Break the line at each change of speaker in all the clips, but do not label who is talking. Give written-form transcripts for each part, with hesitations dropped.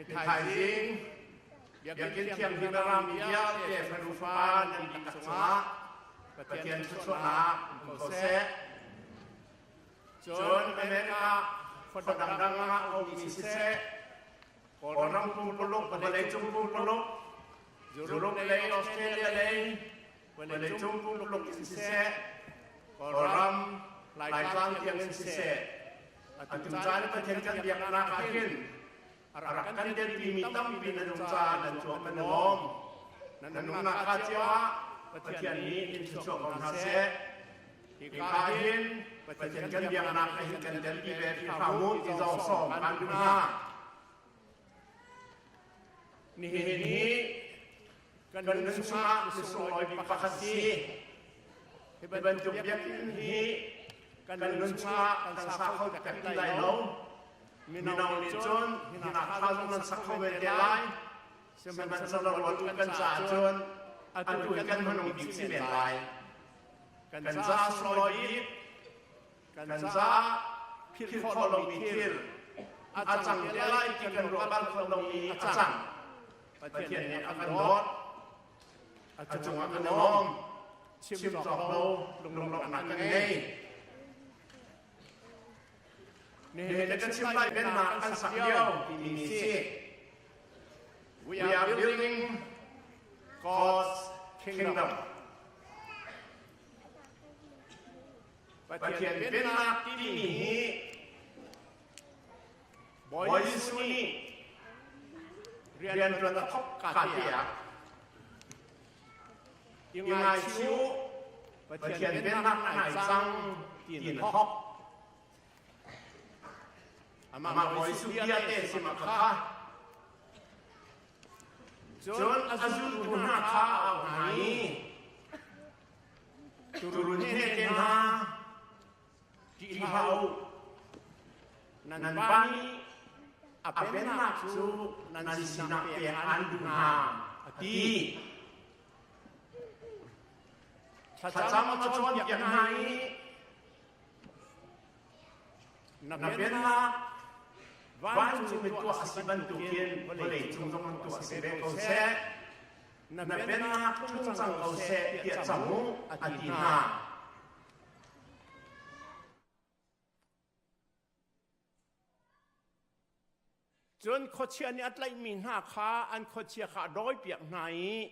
Nithaizing Biakinn thianghlim a rami vialte fanu fapa nan dihlak cungah Pathian thluachuahnak um ko seh. Cun America khua dangdang ah a ummi siseh, Kawlram pumpuluk, vawleicung pumpuluk, Europe lei, Australia lei, vawleicung pumpuluk in siseh, Kawlram, Laitlang tiang in siseh, atu caan Pathian kan biaknak ah hin a rak kan telpimi tampi nan um caah nan cuang kan i lawm. Nan nunnak kha cio ah Pathian nih in thluachuah ko hna seh. Hika hin Pathian kan biaknak ah hin kan telpi ve hram u ti zong sawm kan duh hna. Nihin hi kan nun chungah sunglawi bik pakhat si. Hi bantuk biakinn hi kan nun chungah kan sa kho tak ti lai lo. Mino nih cun hinak thla zong nan sak kho ve te lai. Sihmanhsehlaw rual u kan caah cun atu hi kan hmanung bik si men lai. Kan caah sunglawi bik Kan caah philh khawh lomi thil a cang te lai ti kan ruah bal khawh lomi a cang. Pathian nih a kan dawt. A cungah kan i lawm. Chim cawk lo lunglawmhnak kan ngei. Nihin na kan chim lai pennak kan sak lio timi si. We are building God's kingdom. Pathian Pennak timi hi Bawi Jesuh nih rianṭuan a thawk ka te ah i ngaichih u Pathian Pennak a nai cang tiin a thawk. Amah Bawi Jesuh bia te si ma kha Cun a zultu hna kha a auh hna i Turun hnete hna, ṭih hlah u. Nan pa nih a pennak cu nan sinah pek aan duh hna, a ti. Thlacam a cawnpiak hna i na pennak vancung in tuah a si bantukin vawleicung zong in tuah si ve ko seh. Na pennak tlung cang ko seh tiah cam u, a ti hna.
Cun khuachia nih a tlaihmi hna kha an khuachia kha a dawipiak hna i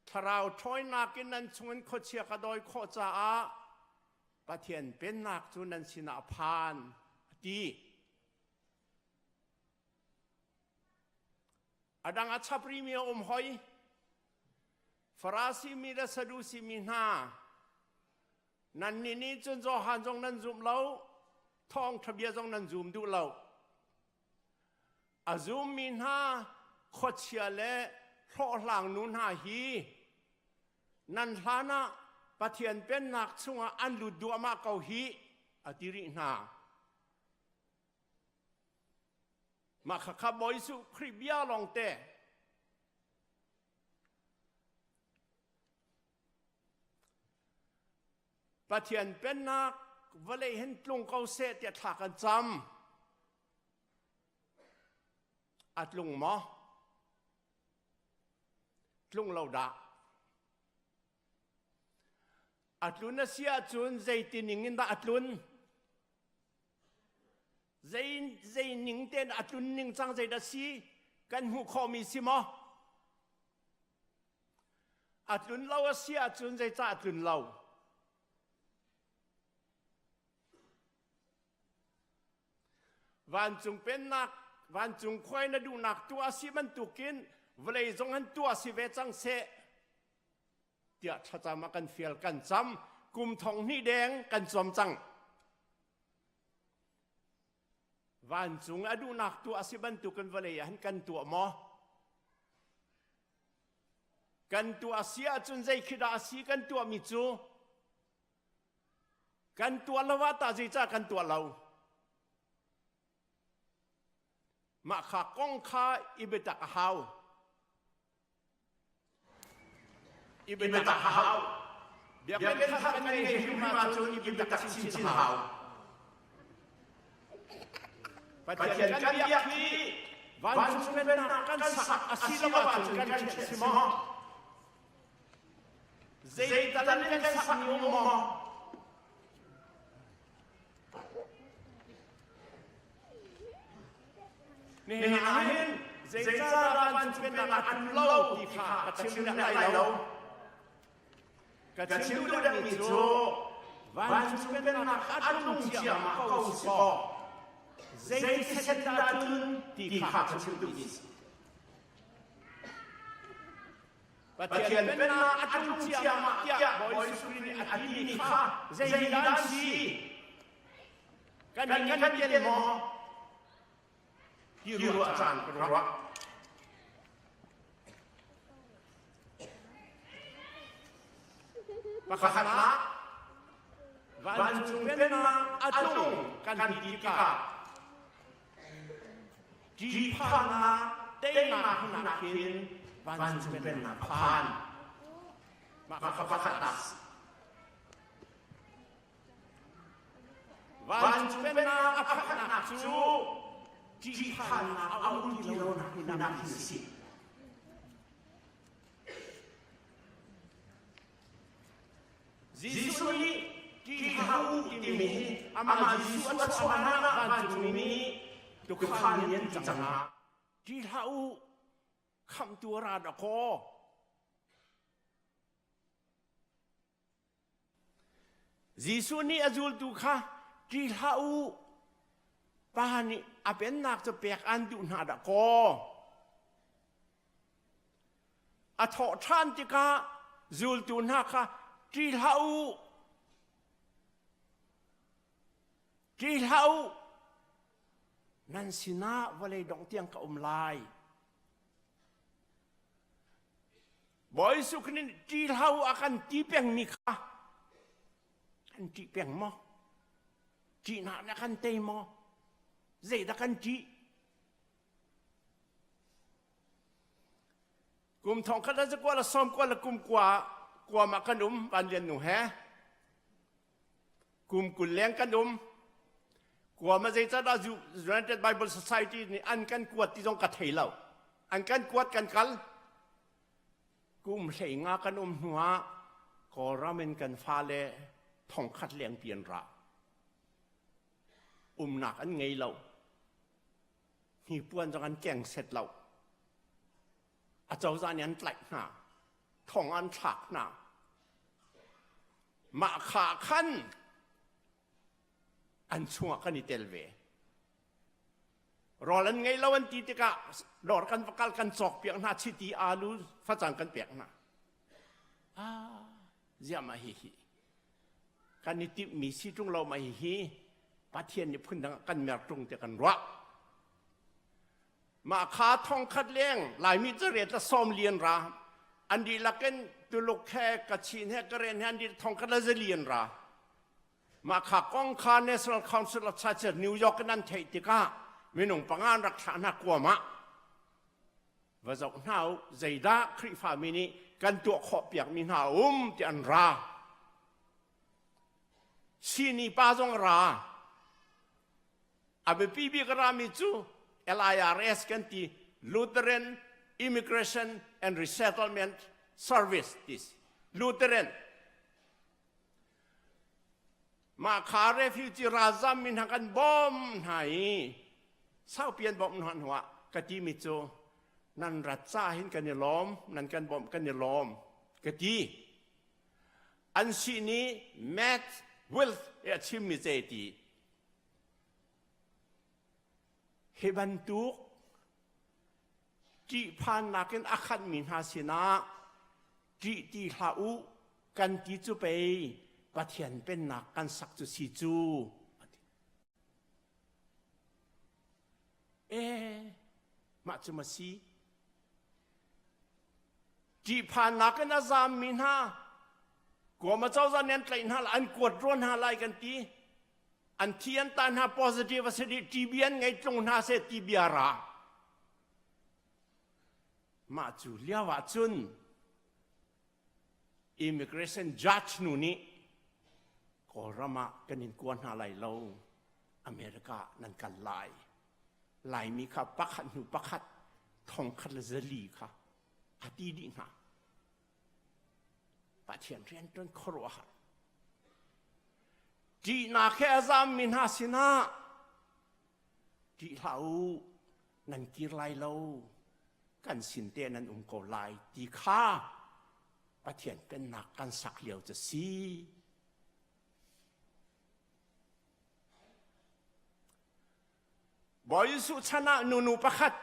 thlarau ṭhawinak in nan chungin khuachia ka dawi khawh caah Pathian pennak cu nan sinah a phan, a ti. A dang a chap rimi a um hoi. Farasi mi le Sadusi mi hna, nannih nih cun Johan zong nan zum lo, thawngṭha bia zong nan zum duh lo. A zummi hna khuachia le hlawhhlang nu hna hi nan hlan ah Pathian pennak chungah an lut duahmah ko hih, a ti rih hna. Mah khakha Bawi Jesuh Khrih bia lawngte Pathian pennak vawlei hin tlung ko seh tiah thla kan cam. A tlung maw? Tlung lo dah. A tlun a si ahcun zeiti ning in dah a tlun? Zei zei ning tein a tlun ning cang zei dah si kan hmuh khawhmi si maw? A tlun lo a si ahcun zeicah a tlun lo? Vancung pennak, vancung khuai na duhnak tuah a si bantukin vawlei zong han tuah si ve cang seh tiah thlacam a kan fial kan cam kum thong hnih deng kan cawm cang. Vancung a duhnak tuah a si bantukin vawlei ah hin kan tuah maw? Kan tuah si ahcun zei khi dah a si kan tuahmi cu? Kan tuah lo ah tah zeicah kan tuah lo? Mah kha kong kha i biatak a hau.
I biatak a hau. Biakinn thar kan ngei hrim ahcun i biatak chinchin a hau. Pathian kan biak hi
Vancung pennak kan sak a si lo ahcun kan ṭhial si maw? Zeital in kan sakmi um maw? Nihin ah hin zeicahdah vancung pennak a tlun lo ti kha ka chim lai lo. Ka chim duh deuhmi cu vancung pennak a tlung ciahmah ko si kaw zeiti set dah tlun ti kha ka chim duhmi si. Pathian pennak a tlung ciahmah tiah Bawi Jesuh Khrih nih a timi kha zeidah an si? Kan kan tel maw? Ti ruah caan kan ruah. Pakhatnak, vancung pennak a tlung kan ti tikah ṭihphannak teinak hnak hin vancung pennak a phan. Mah kha pakhatnak. Vancung pennak a phanhnak cu ṭihphannak a um ti lonak hmun hi si. Jesuh nih ṭih hlah u timi hi amah Jesuh a chuah hlan ah vancungmi nih tuukhal nih an ti cang hna. Ṭih hlah u, khamhtu a ra dakaw. Jesuh nih a zultu kha ṭih hlah u, Pa nih a pennak cu pek aan duh hna dah kaw. A thawh ṭhan tikah zultu hna kha ṭih hlah u, ṭih hlah u, nan sinah vawlei dongh tiang ka um lai. Bawi Jesuh Khrih nih ṭih hlah u a kan ti pengmi kha kan ṭih peng maw? Ṭihnak nih a kan tei maw? Zeidah kan ṭih? Kum thong khat le zakua le sawm kua le kum kua kua ma kan um van lian nu he kum 20 leng kan um kua ma zeicadah United Bible Society nih an kan kuat ti zong ka thei lo an kan kuat kan kal kum 15 kan um hnu ah Kawlram in kan fale 1000 leng pi an ra umnak an ngei lo hnipuan zong an keng set lo a cozah nih an tlaih hna thong an thlak hna mah kha khan an chungah kan i tel ve rawl an ngei lo an ti tikah dawr kan va kal kan cawk piak hna chiti alu facang kan pek hna ah ziah mah hi hi kan i timhmi si ṭung lo mah hi hi Pathian nih phundang kan mer ṭung ti kan ruah Mah kha 1000 leng Laimi cariat le sawm lian ra an dihlak in Tuluk he Kachin he Karen he an dih 1000 le zali an ra. Mah kha kong kha National Council of Churches New York in an theih tikah minung panga an rak thlah hna kuam ah va zoh hna u zeidah Khrihfami nih kan tuah khawh piakmi hna um ti an ra. Sini pa zong ra. A biapi bik a rami cu LIRS kan ti Lutheran Immigration and Resettlement Service ti si. Lutheran mah kha refugee ralzam mi hna kan bawm hna i saupi an bawmh hna hnuah ka timi cu nan rat ca hin kan i lawm nan kan bawmh kan i lawm ka ti an si ni Matt Wilth a chimmi ce ti Hi bantuk ṭihphannak in a khatmi hna sinah ṭih ti hlah u kan ti cu pei Pathian pennak kan sak cu si cu a ti. Eh, mah cu ma si? Ṭihphannak in a zaammi hna kuam acozah nih an tlaih hna an kuat rua hna lai kan ti. An thi an ta hna positive a si dih TB an ngei tlung hna seh ti bia ra. Mah cu lio ah cun immigration judge nu nih Kawlram ah kan in kua hna lai lo America nan kal lai. Laimi kha pakhat hnu pakhat thongkhat le zali kha a ti dih hna. Pathian rianṭuan khuaruahhar. Ṭihnak he a zammi hna sinah ṭih hlah u, nan kir lai lo, kan sin te nan um ko lai ti kha Pathian pennak kan sak lio cu si. Bawi Jesuh chan ah nunu pakhat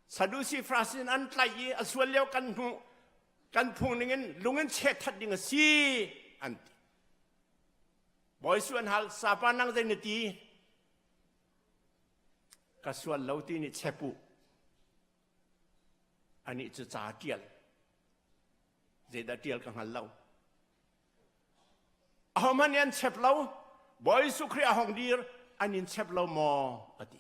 Sadusi Pharisees an tlaih i a sual lio kan hmuh kan phung ningin lung in cheh that ding a si an ti. Bawi Jesuh an hal sapa nang zei na ti? Ka sual lo ti nih chep u. Anih cu ca tial. Zeidah tial ka hngal lo. Ahohmanh nih an chep lo. Bawi Jesuh Khrih a hong dir, an in chep lo maw? a ti.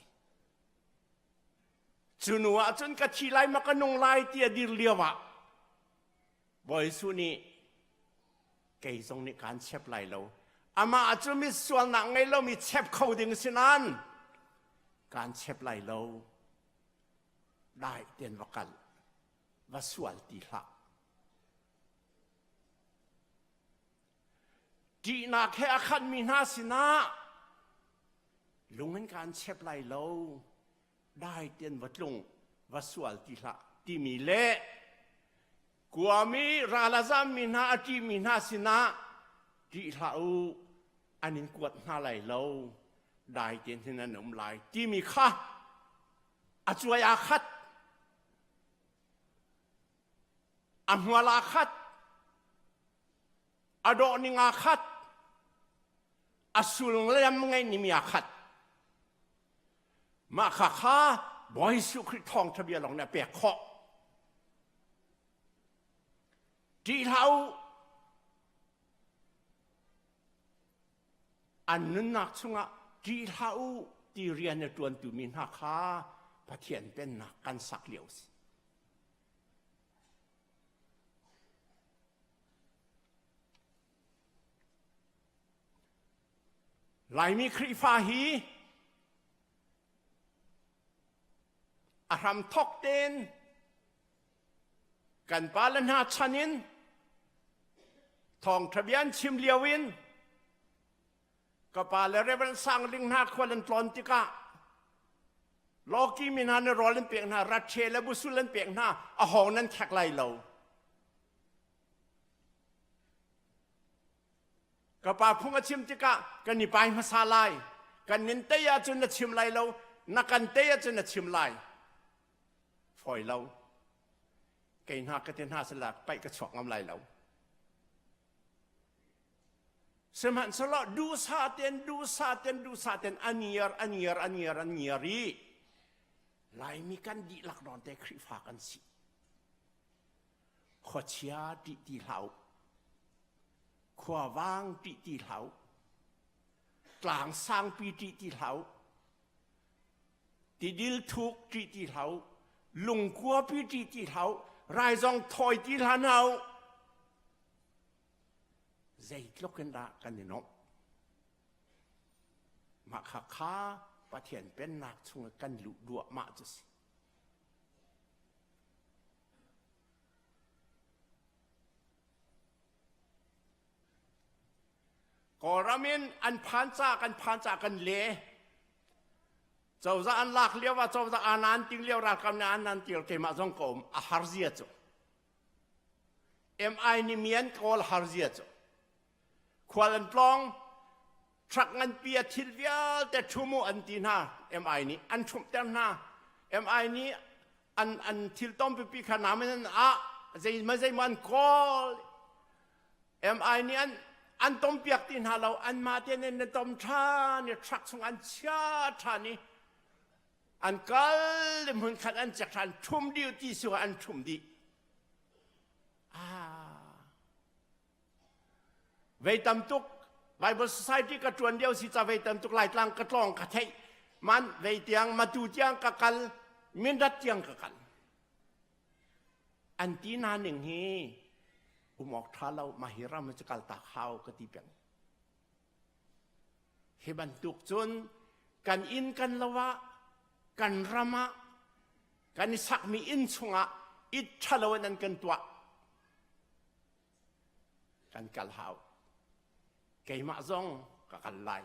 Cu nu ah cun ka thi lai ma ka nung lai ti a dir lio ah Bawi Jesuh nih kei zong nih kaan chep lai lo. Amah cu mi sualnak ngei lomi chep kho ding si nain kaan chep lai lo. Dai ten va kal, va sual ti hlah. Ṭihnak he a khatmi hna sinah lung in kaan chep lai lo, dai tein va tlung, va sual ti hlah timi le kuami ral a zammi hna a ṭihmi hna sinah ṭih hlah u, an in kuat hna lai lo, dai tein hin an um lai timi kha a cuai aa khat. A hmual aa khat. A dawh ning aa khat. A sullam ngeimi aa khat. Mah kha kha Bawi Jesuh Khrih thawngṭha bia lawng nih a pek khawh. Ṭih hlah u. An nunnak chungah ṭih hlah u ti rian a ṭuantu mi hna kha Pathian pennak kan sak lio a si. Laimi Khrihfa hi a hramthawk tein kan pale hna chan in thawngṭha bia an chim lio in ka pa le Reverend Sang Ling hna khual an tlawn tikah Lawki mi hna nih rawl an pek hna, ratṭhe le busul an pek hna, a hawng nan khek lai lo. Ka pa phung a chim tikah kan i pai hmasa lai. Kan nin tei ahcun na chim lai lo, na kan tei ahcun na chim lai. Fawi lo. Kei hna ka te hna sala paih ka chuak ngam lai lo. Sihmanhsehlaw duhsah tein duhsah tein duhsah tein a ngiar a ngiar a ngiar a ngiar i Laimi kan dihlak nawn te Khrihfa kan si. Khuachia ṭih ti hlah u. Khuavang ṭih ti hlah u. Tlang sangpi ṭih ti hlah u. Tidil thuk ṭih ti hlah u. Lungkuapi ṭih ti hlah u. Raizong thawi ti hlah hna u. Zeitluk in dah kan i nuamh? Mah kha kha Pathian Pennak chung kan luh duahmah cu si. Kawlram in an phan ca kan phan ca kan le. Cozah an lak lio ah cozah anan ting lio ralkap nih anan til keimah zong ka um a har zia cu. MI nih mi an kawl har zia cu khual an tlawng truck nganpi a thil vialte ṭhum u an ti hna MI nih an ṭhumhter hna MI nih an an thil tom pipi kha nam in an ah zeima zeima an kawl MI nih an an tom piak ti hna lo anmah te nih na tom ṭhan i truck chung an chia ṭhan i an kal i hmunkhat an cek ṭhan ṭhum dih ti su an ṭhum dih ah vei tam tuk Bible Society ka ṭuan lio si ca vei tam tuk Laitlang ka tlawng ka theih man vei tiang matu tiang ka kal mindat tiang ka kal an ti na ning hi um awk ṭha lo mah hi ram cu kal tak hau ka ti peng Hi bantuk cun kan inn kan lo ah. Kan ram ah kan i sakmi inn chungah it ṭhalo in an kan tuah. Kan kal hau. Keimah zong ka kal lai.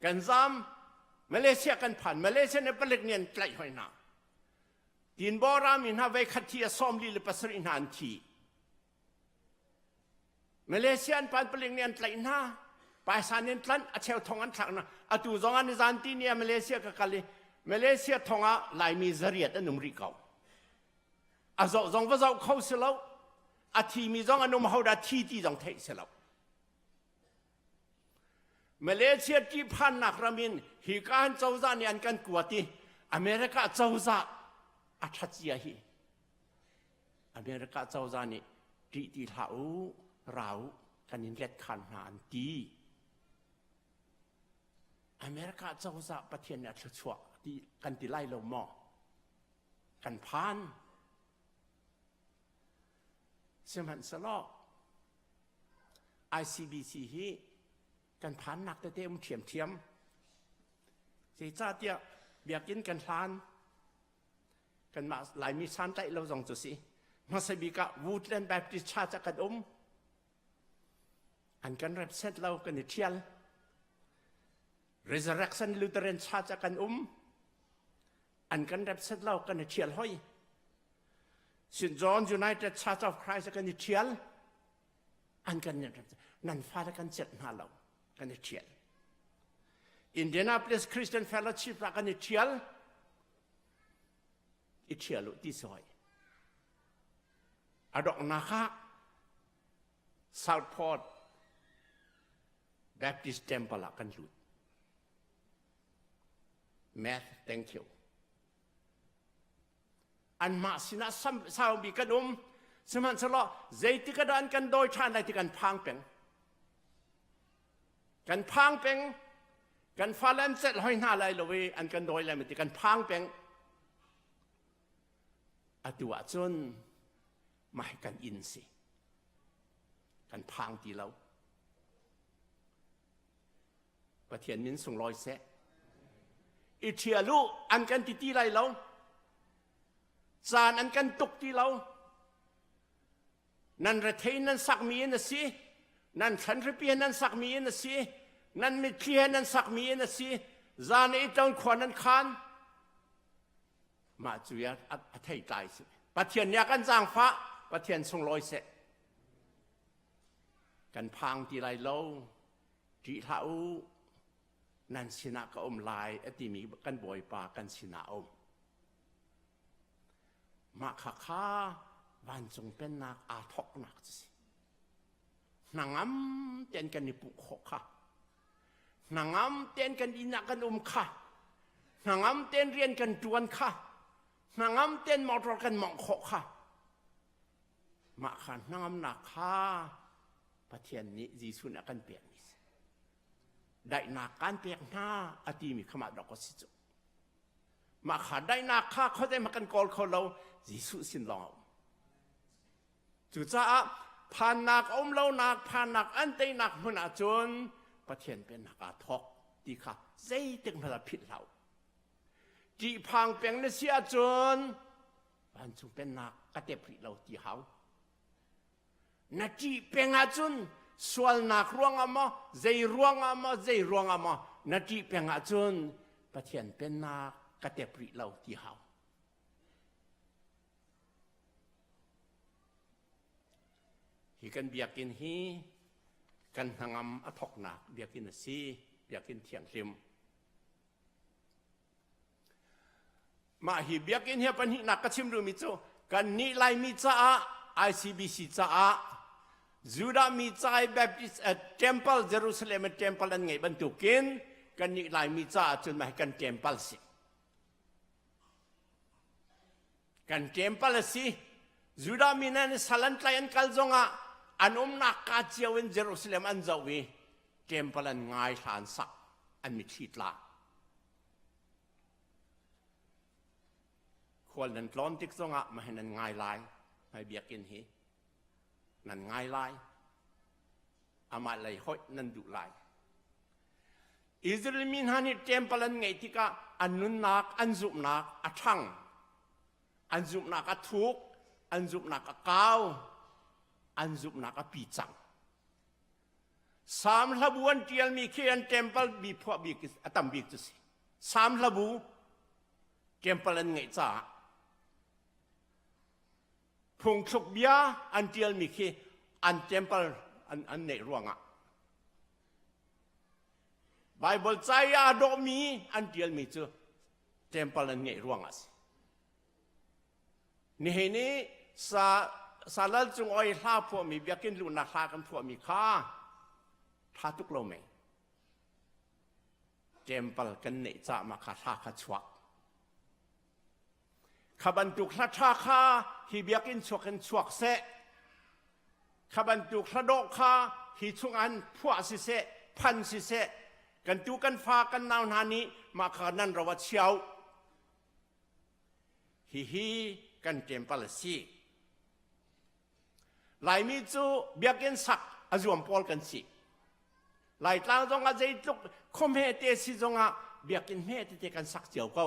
Kan zam Malaysia kan phan. Malaysia nih palik nih an tlaih hoi hna. Tinbawra mi hna vei khat thi a 47 hna an thi. Malaysia an pan palik nih an tlaih hna. Paisa nih an tlanh, a cheu thong an thlak hna. Atu zong an i zan ti ni ah Malaysia ka kal i Malaysia thong ah Laimi zariat an um rih ko. A zoh zong va zoh kho si lo. A thimi zong an um ho dah thi ti zong theih si lo. Malaysia ṭihphannak ram in hika an cozah nih an kan kuat i America cozah a ṭhat cia hi America cozah nih ṭih ti hlah u, ra u, kan in let khan hna an ti. America cozah Pathian nih a thluachuah ti kan ti lai lo maw? Kan phan. Sihmanhsehlaw ICBC hi kan phannak tete um ṭhiamṭhiam. Zeicahtiah biakinn kan hlan, kanmah Laimi santlaih lo zong cu si. Hmasa bik ah Woodland Baptist Church ah kan um. An kan repset lo, kan i ṭhial. Resurrection Lutheran Church ah kan um. An kan repset lo, kan i ṭhial hoi. St. John's United Church of Christ kan i ṭhial. An kan nan fale kan celh hna lo, kan i ṭhial. Indianapolis Christian Fellowship ah kan i ṭhial. I ṭhial u ti si hoi. A donghnak ah Southport Baptist Temple ah kan lut. Math, thank you. Anmah sinah saumi kan um. Sihmanhsehlaw zeitik ah dah an kan dawi ṭhan lai ti kan phang peng. Kan phang peng. Kan fale an celh hoi hna lai lo i an kan dawi lai ti kan phang peng. Atu ahcun mah hi kan inn si. Kan phang ti lo. Pathian min sunglawi seh. I ṭhial u an kan ti ti lai lo. Caan an kan tuk ti lo. Nan rethei nan sakmi in a si. Nan thlanhripi he nan sakmi in a si. Nan mitthli he nan sakmi in a si. Zan i tlon khua nan khan. Mah cu a thei tlai si. Pathian nih a kan zaangfah. Pathian sunglawi seh. Kan phang ti lai lo. Ṭih hlah u, nan sinah ka um lai a timi kan Bawipa kan sinah a um. Mah khakha vancung pennak aa thawknak cu si. Hnangam tein kan i puh khawh kha. Hnangam tein kan inn ah kan um kha. Hnangam tein rian kan ṭuan kha. Hnangam tein motor kan mawngh khawh kha. Mah kha hnangamnak kha Pathian nih Jesuh nih a kan pekmi si. Daihnak kan pek hna a timi kha mah dawk a si cu. Mah kha daihnak kha khuazei hmanh kan kawl kho lo Jesuh sin lawng a um. Cucaah phannak a um lonak phannak an teinak hmun ahcun Pathian pennak aa thawk ti kha zeitik hmanh ah philh hlah u. Ṭihphang peng na si ahcun vancung pennak ka tep rih lo ti hau. Na ṭih peng ahcun sualnak ruangah maw, zei ruangah maw, zei ruangah maw na ṭih peng ahcun Pathian pennak ka tep rih lo ti hau. Hi kan biakinn hi kan hnangam a thoknak biakinn a si, biakinn thianghlim. Mah hi biakinn hi pahnihnak ka chim duhmi cu kannih Laimi caah ICBC caah Judah mi ca i Baptist temple Jerusalem temple an ngeih bantukin kannih Laimi caah cun mah hi kan temple si. Kan temple a si. Judah mi nan sal an tlai an kal zongah an umnak ka cio in Jerusalem an zoh i temple an ngai hlan sak an mitthli tla. Khual nan tlawn tik zongah mah hi nan ngai lai hmai biakinn hi nan ngai lai amah lei hoih nan duh lai. Israel mi hna nih temple an ngeih tikah an nunnak, an zumhnak a ṭhang. An zumhnak a thuk, an zumhnak a kau, an zumhnak a pi cang. Salm hlabu an ṭialmi khi an temple bi phuah bik a tam bik cu si. Salm hlabu temple an ngeih caah phungthluk bia an ṭialmi khi an temple an, an neih ruangah Bible ca i aa dawhmi an ṭialmi cu temple an ngeih ruangah a si. Nihin i sa salal cung oi hla phuahmi biakinn luhnak hla kan phuahmi kha ṭha tuk lo mei. Temple kan neih caah mah kha hla kha chuak. Kha bantuk hla ṭha kha hi biakinn chuak in chuak seh. Kha bantuk hla dawh kha hi chung an phuah siseh, phan siseh, kan tu kan fa kan nau hna nih mah kha nan ro a chiao. Hihi kan temple a si. Laimi cu biakinn sak a zuam pawl kan si. Laitlang zong ah zeitluk khuahme te si zong ah biakinn hme tete kan sak cio ko.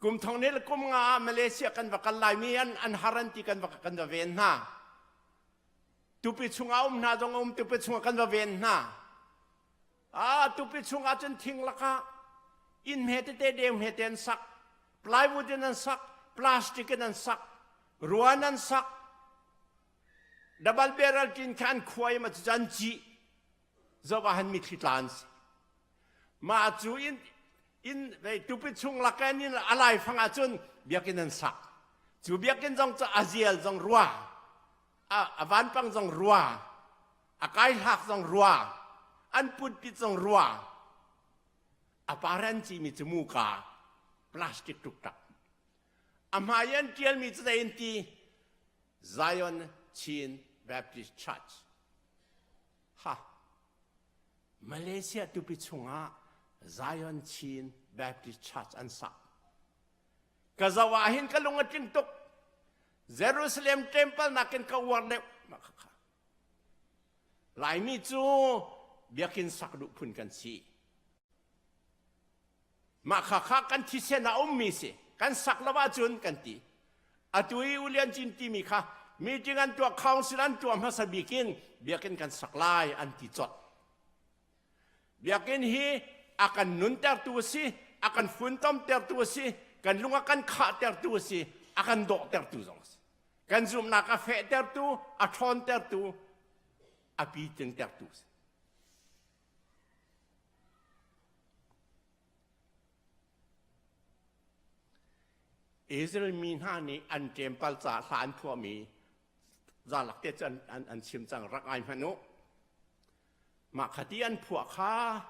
Kum thong ne le kum nga ah Malaysia kan va kal laimi an an har an ti kan va kan va ven hna. Tupi chungah um hna zong um tupi chungah kan va ven hna. Ah tupi chungah cun thing lakah inn hme tete deu hme te an sak plywood in an sak plastic in an sak ruan an sak double barrel tin kha an khuai ma cu an cih zoh ah han mitthli tla an si mah cu in in tupi chung lakin in a laifang ah cun biakinn an sak cu biakinn zong cu a zial zong rua a vanpang zong rua a kaihlak zong rua an putpit zong rua a paran cimi cu muka plastic tuktak a hmai an tialmi cu zei in ti Zion Chin Baptist Church ha Malaysia tupi chungah Zion Chin Baptist Church an sak. Ka zoh ah hin ka lung a tling tuk. Jerusalem temple nakin ka uar deuh. Laimi cu biakinn sak duh phun kan si. Mah kha kha kan thisen ah ummi si. Kan sak lo ahcun kan ti. Atu i U Lian Cin timi kha meeting an tuah council an tuah hmasa bik in biakinn kan sak lai an ti cot. Biakinn hi a kan nuntertu a si, a kan funtomtertu a si, kan lung a kan khahtertu a si, a kan dawhtertu zong a si. Kan zumhnak a fehtertu, a ṭhawntertu, a pitlingtertu a si. Israel mi hna nih an ṭempal ca hla an phuahmi zalak te cu an, an, an chim cang rak ngai hmanh u. Mah khati an phuah kha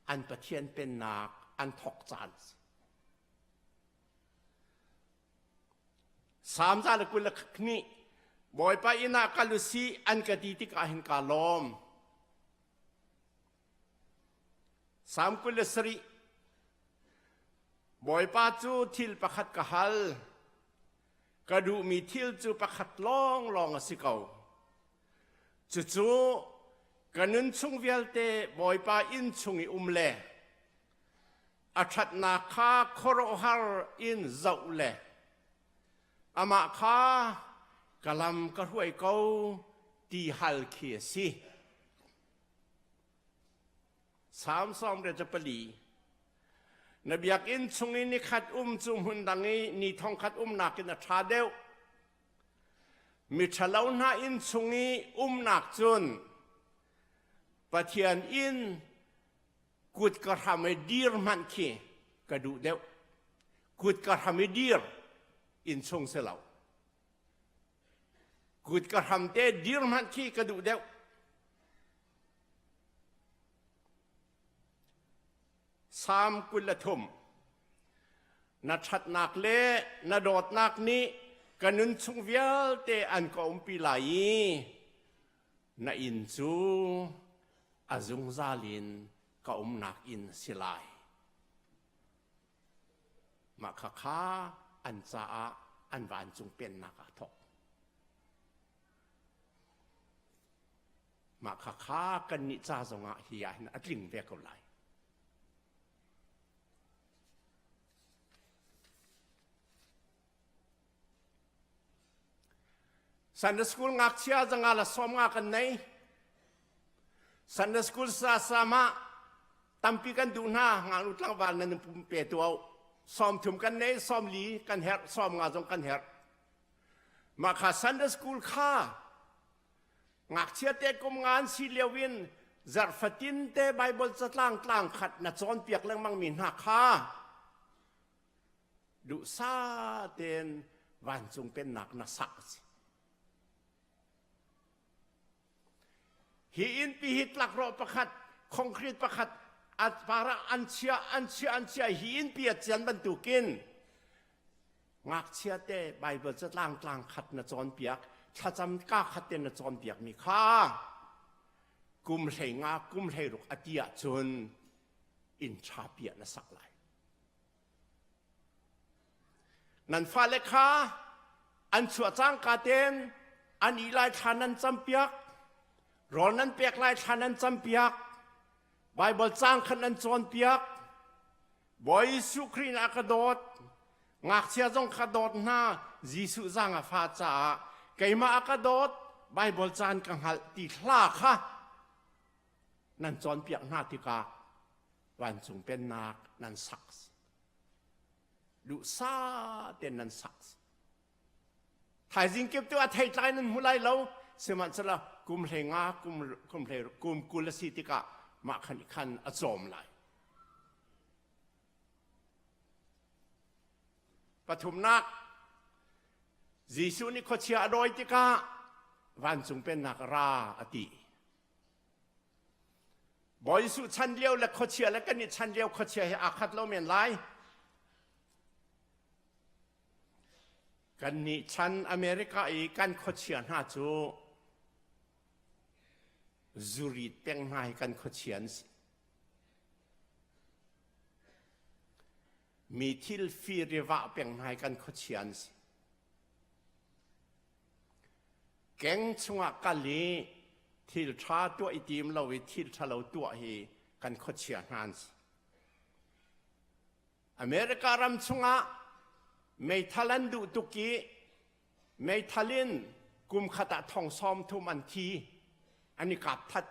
an Pathian pennak an thawk caan a si. Salm 122 Bawipa inn ah kal u sih an ka ti tikah hin kaa lawm. Salm 27 Bawipa cu thil pakhat ka hal. Ka duhmi thil cu pakhat lawnglawng a si ko. Cucu ka nun chung vialte Bawipa inn chung i um le a ṭhatnak kha khuaruahhar in zoh le amah kha ka lam ka hruai ko ti hal khi a si. Salm 74 Na biakinn chung i nikhat um cu hmun dang i ni thongkhat umnak in a ṭha deuh. Miṭhalo hna inn chung i umnak cun Pathian inn kut ka hram i dir hmanh khi ka duh deuh. Kut ka hram i dir inn chung si lo. Kut ka hram te dir hmanh khi ka duh deuh. Salm 23 Na ṭhatnak le na dawtnak nih ka nun chung vialte an ka umpi lai i na inn cu a zungzal in ka umnak inn a si lai. Mah khakha an caah an vancung pennak aa thawk. Mah kha kha kannih ca zongah hi ah hin a tling ve ko lai. Sunday school ngakchia zanga la som nga kan nei. Sunday school sa sama tampi kan duh hna ngaknu tlangval nan pum pe tu au. Som thum kan nei, som li kan herh, som nga zong kan herh. Mah kha Sunday school kha ngakchia te kum ngan si lio in zarh fatin te Bible catlang tlang khat na cawnpiak lengmang mi hna kha duhsah tein vancung pennak na sak a si. Hi innpi hi tlakrawh pakhat, concrete pakhat a par ah an chia, an chia, an chia hi innpi a cian bantukin ngakchia te Bible catlang tlang khat na cawnpiak, thlacam ka khat te na cawnpiak mi kha kum hlei nga, kum hlei ruk a ti ahcun inn ṭha piah na sak lai. Nan fale kha an chuah cangka tein an ih lai thla nan campiak, rawl nan pek lai thla nan campiak, Baibal caang kha nan cawnpiak. Bawi Jesuh Khrih nih a ka dawt, ngakchia zong kha dawt hna, Jesuh zaang a fa caah keimah a ka dawt, Baibal caan ka hngalh ti hla kha nan cawnpiak hna tikah vancung pennak nan sak duhsah tein nan sak thaizing kip tu a theitlai nan hmu lai lo sihmanhsehlaw kum hlei nga kum kum hlei kum 20 a si tikah mah khan khan a cawm lai pathumnak Jesuh nih khuachia a dawi tikah vancung pennak ra a ti Bawi Jesuh chan lio le khuachia le kan i chan lio khuachia hi aa khat lo men lai. Kannih chan America i kan khuachia hna cu zurit peng hna hi kan khuachia an si. Mi thil fir i vah peng hna hi kan khuachia an si. Keng chungah kal i thil ṭha tuah i tim lo i thil ṭhalo tuah hi kan khuachia hna an si. America ram chungah meithal an duh tuk i meithal in kum khat ah thong 30 an thi an i kap that.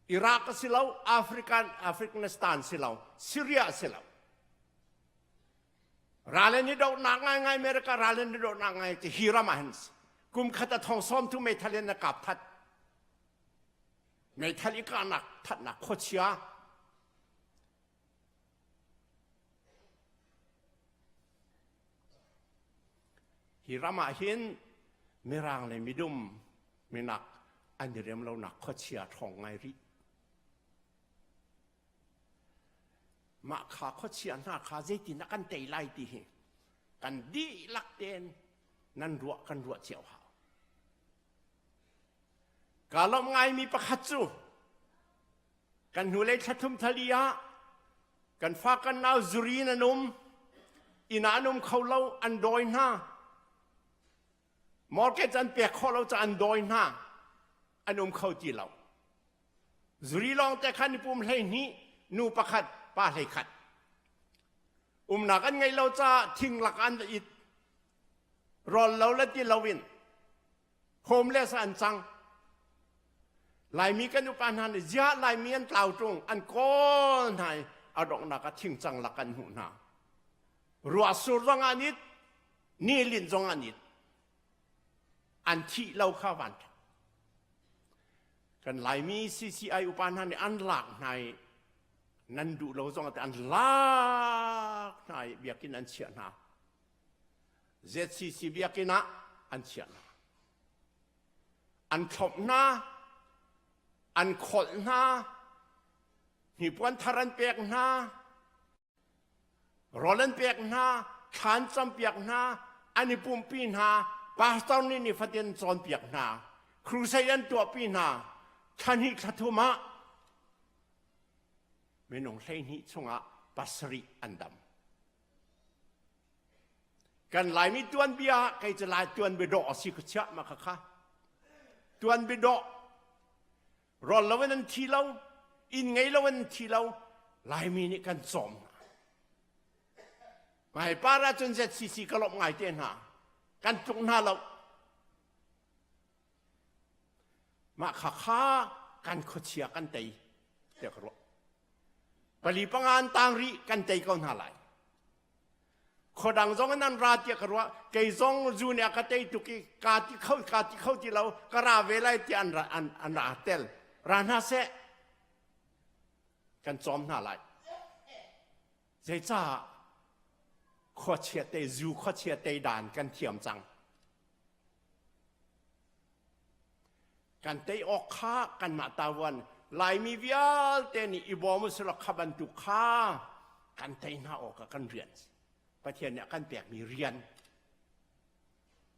Iraq a si lo, African, Afghanistan si lo, Syria a si lo. Ral an i dohnak ngaingai America ral an i dohnak ngai ti hi ram ah hin kum khat a thong sawm tu meithal in na kap that. Meithal i kahnak thatnak khuachia Hi ram ah hin mirang le midum minak an i rem lonak khuachia ṭhawng ngai rih. Mah kha khuachia hna kha zeitin dah kan tei lai ti hi kan dihlak tein nan ruah kan ruah cio hau. Kaa lawmh ngaimi pakhat cu kan hnulei thla thum thali ah kan fa kan nau zuri in an um inn ah an um kho lo an dawi hna mortgage an pek khawh lo caah an dawi hna an um kho ti lo Zuri lawng te khan pum 12 nu pakhat pa 11 umnak an ngei lo caah thing lak an va it rawl lo le ti lo in homeless an cang Laimi kan upa hna nih ziah Laimi an tlau ṭung an kawl hna i a donghnak ah thingcang lak an hmuh hna ruah sur zong an it ni lin zong an it an thih lo kha van ṭha Kan Laimi CCI upa hna nih an lak hna i nan duh lo zong an lak hna i biakinn an chiah hna. ZCC biakinn ah an chiah hna. An thlop hna, an kholh hna, hnipuan thar an pek hna, Rawl an pek hna, thla an campiak hna, an i pumpi hna, pastor nih nifatin cawnpiak hna, crusade an tuahpi hna, thla hnih thla thum ah minung 12 chungah pasarih an dam. Kan Laimi tuanbia kei cu Lai tuanbia dawh a si ka chiah ma kha kha. Tuanbia dawh. Rawl lo in an thi lo, inn ngei lo in an thi lo, Laimi nih kan cawm hna. Hmai par ahcun ZCC ka lawmh ngai te hna. Kan tluk hna lo. Mah kha kha kan khuachia kan tei tiah ka ruah. Pali panga an tang rih kan tei ko hna lai. Khuadang zong in an ra tiah ka ruah. Kei zong zu nih a ka tei tuk i ka ti kho ka ti kho ti lo ka ra ve lai tiah an ra an, an ra tel. Ra hna seh. Kan cawm hna lai. Zeicah khuachia te zu khuachia tei dan kan thiam cang. Kan tei awk kha kanmah tavuan Laimi vialte nih i bawm usulaw kha bantuk kha kan tei hna awk ah kan rian Pathian nih a kan pekmi rian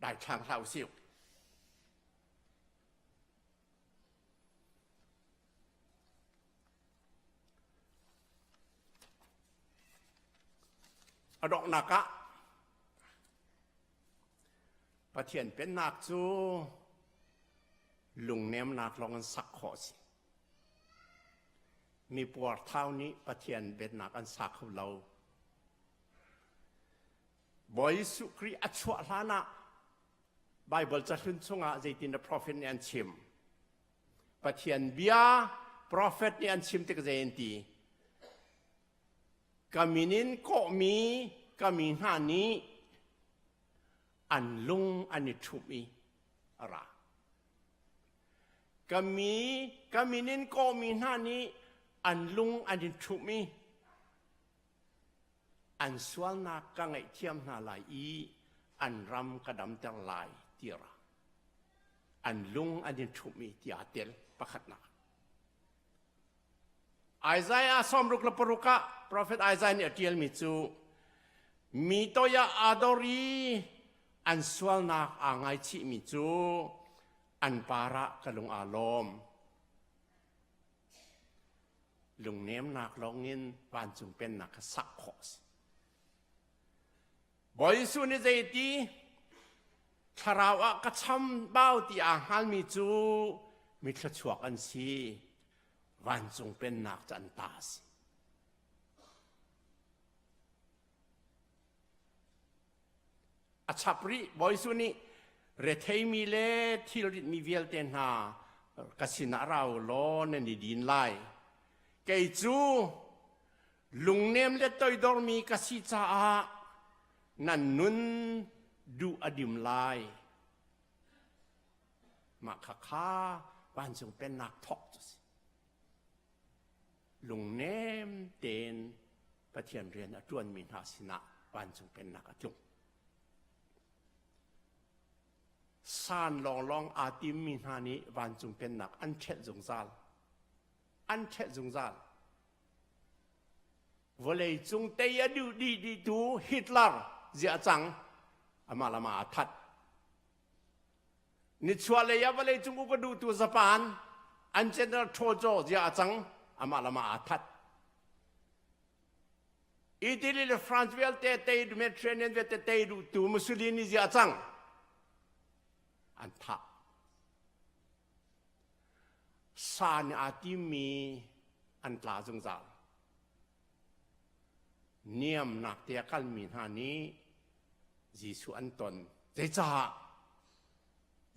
daithlang hlah usih. A donghnak ah Pathian pennak cu lungnemnak lawng in sak khawh a si. Mi puarthau nih Pathian pennak an sa kho lo. Bawi Jesuh Khrih a chuah hlan ah Baibal cahlun chungah zeitin a prophet nih an chim. Pathian bia prophet nih an chim tik zei an ti. Ka min in kawhmi ka mi hna nih an lung an i ṭhumh i a ra. Ka mi ka min in kawhmi hna nih an lung an i ṭhumh i an sualnak ka ngaihthiam hna lai i an ram ka damter lai ti ra. An lung an i ṭhumh i tiah tel pakhatnak. Isaiah 66 ah Prophet Isaiah nih a ṭialmi cu mi toi ah aa dor i an sualnak aa ngaichihmi cu an par ah ka lung aa lawm. Lungnemnak lawngin vancung pennak kha sak khawh a si. Bawi Jesuh nih zeiti thlarau ah ka cham bau ti aa hngalmi cu mi thluachuak an si. Vancung pennak cu an ta a si. A chap rih Bawi Jesuh nih retheimi le thilritmi vialte hna ka sinah ra u law nan i din lai. Kei cu Lungnem le toidormi ka si caah nan nun duh a dim lai. Mah khakha vancung pennak thawk cu si. Lungnem tein Pathian rian a ṭuanmi hna sinah vancung pennak a tlung. San lawnglawng aa timmi hna nih vancung pennak an ṭhelh zungzal. An ṭhelh zungzal. Vawleicung tei a duh dih dihtu Hitler ziah cang amah lam ah a that. Nichuahlei ah vawleicung uk a duhtu Japan an General Tojo ziah a cang amah lam ah aa that. Italy le France vialte tei Mediterranean vialte tei duhtu Mussolini ziah a cang an thah. Sa nih aa timmi an tla zungzal. Niamnak te a kalmi hna nih Jesuh an ton. Zeicah?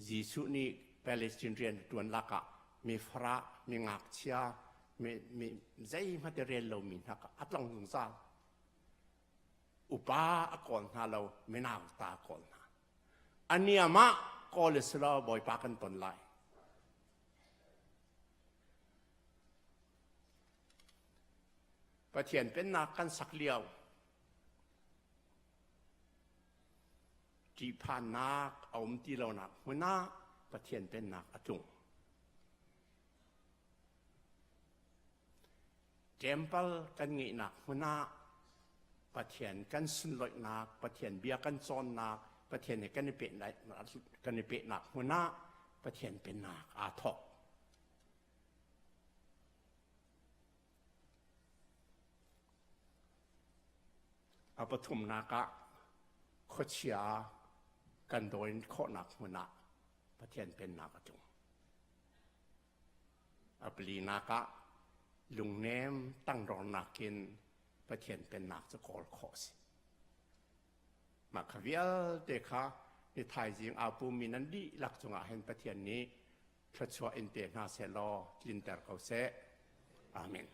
Jesuh nih Palestine rian a ṭuan lakah mi farah, mi ngakchia, mi, mi zeihmanh te rel lomi hna kha a tlong zungzal. Upa a kawl hna lo, minauta a kawl hna. A niam ah kawl i si law Bawipa kan ton lai. Pathian pennak kan sak lio ṭihphannak a um ti lonak hmun ah Pathian pennak a tlung. Temple kan ngeihnak hmun ah Pathian kan sunloihnak, Pathian bia kan cawnnak, Pathian he kan i pehnak, kan i pehnak hmun ah Pathian pennak aa thawk. A pathumnak ah khuachia kan dawi khawhnak hmun ah Pathian pennak a tlung. A palinak ah lungnem tangdornak in Pathian pennak cu kawl khawh a si. Mah kha vialte kha ni thaizing aa pummi nan dihlak cungah hin Pathian nih thluachuah in pe hna seh law tlinter ko seh. Amen.